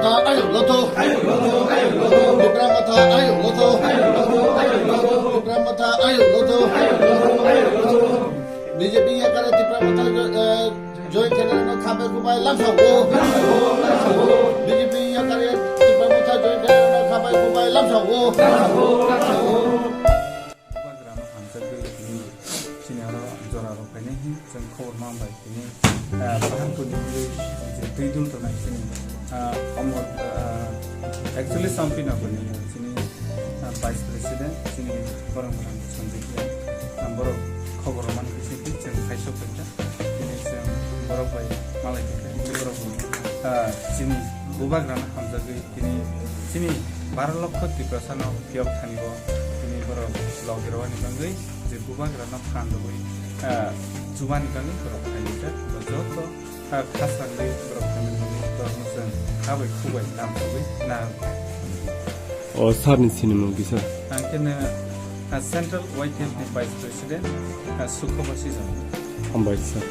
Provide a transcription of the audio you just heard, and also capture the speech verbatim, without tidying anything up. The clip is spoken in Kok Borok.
Ayuk loto. Tipra Motha ayuk loto. Tipra Motha ayuk loto. B J P yakare Tipra Motha, eh, join khainai no khabai khubai lamsao. B J P yakare Tipra Motha join khainai no khabai khubai lamsao. Bubagrano hamjakgwi tini chini oro jora rok phainai hin chwng khobor ma bai tini, ah, Paharpurni bwrwi je twi dul tongnai chini, ah, omo, ah, actually Sampinogorni chini, ah, vice president chini borok rok Sanjay Kiyang, ah, borok khobor rok mani bisingtwi chwng khaisok khaikha tini chwng borok bai malai khaikha tini borok bo, ah, chini Bubagrano hamjakgwi tini chini baro lokho Tiprasano phiyok thani bo tini borok logi rwani bagwi je Bubagrano phan rwgwi, ah, chubani bagwi borok phainai kha. Bo joto, ah, khasrangwi borok phainai bagwi borokno chwng khabai khubai lamsogwi narwkha. O sir ni sinimung kisa? Ang khe no, ah, Central Y T F ni Vice President, ah, Sukhobasi Jamatia. Hambai sir.